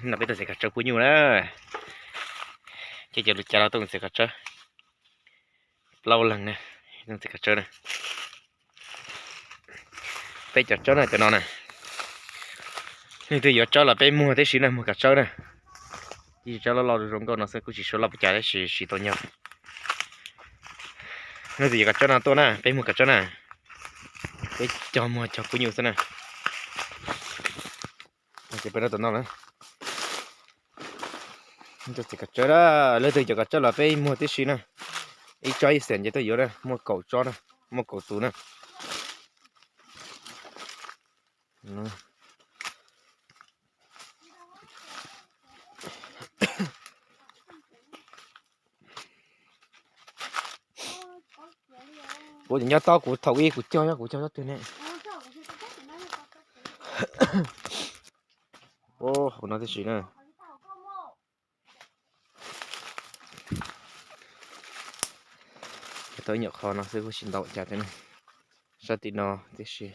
No peb tuaj txiav kav tsawb pub nyuj na. Ces cov lus cas los tuaj txiav kav tsawb. Plaub leeg na, tuaj txiav kav tsawb na. Peb cov tsawb na cov no na. Leej twg yuav tsawb los peb muag tib si na, muag kav tsawb na. Tib si tsawb loj loj zoo nkauj no xwb kuj tsis suav loj puas cas tab sis siv tau nyog. Leej twg yuav kav tsawb no tuaj na, peb muag kav tsawb na. Peb cog muag cog pub nyuj xwb na. Ces peb no tom no na. Txiav kav tsawb na, leej twg cov kav tsawb los peb muag tib si na. Ib tsob ib xees ces tuaj yuav na, muaj kaum tsob na, muaj kaum tus na. Kuv nyob tau kuv thaum ub kuv cog, kuv cog tsob twg ne. Hauv no tib si na. Tau ib nyuam qho no xwb kuj tsis ntau cas thiab na. Sab tim no tib si.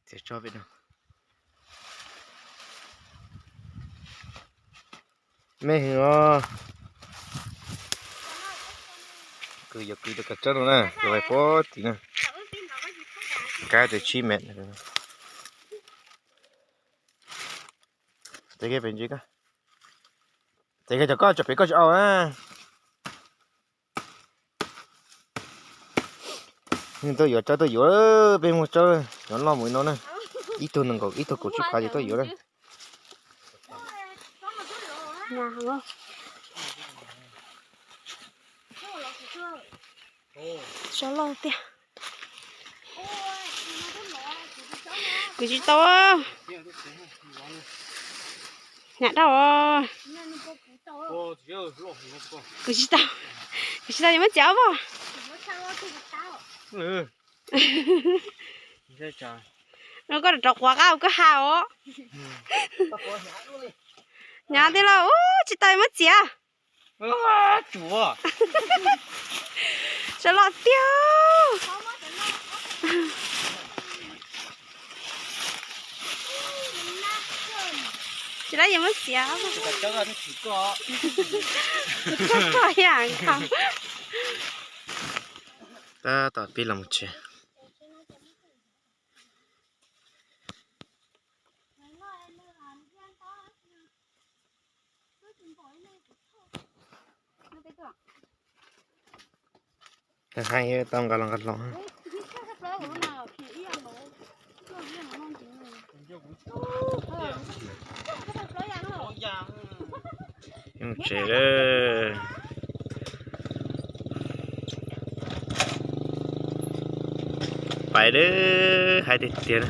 Txiav tsob pem no. Me hwm os. Kwv yuav kwv tus kav tsawb no na, kwv vais puag tim na. Kab tus tsib mev. Txiav kiag pem ntsis ko. Txiav kiag cov koj tso pem koj tsis au na. Tuaj yuav tsawb tuaj yuav, peb muag tsawb cov loj mus li no na. Ib tug nees nkaum, ib tug kaum tsib phav ces tuaj yuav na. Tsawb loj tiag. Kuv tsis tau. Hnyav dhau. Kuv tsis tau, kuv tsis tau, yuav muab txiav os. No koj rov quav qab ua koj ha os. Hnyav tiag lauj, ub, tsis tau yuav muab txiav. Tsawb loj tiag. Tsis lawv yuav muab txiav. Tab tom pib los mus tsev. Hais tau nqa los nqa los. Mus tsev lawm. Pais lawm, hais tiag tiag.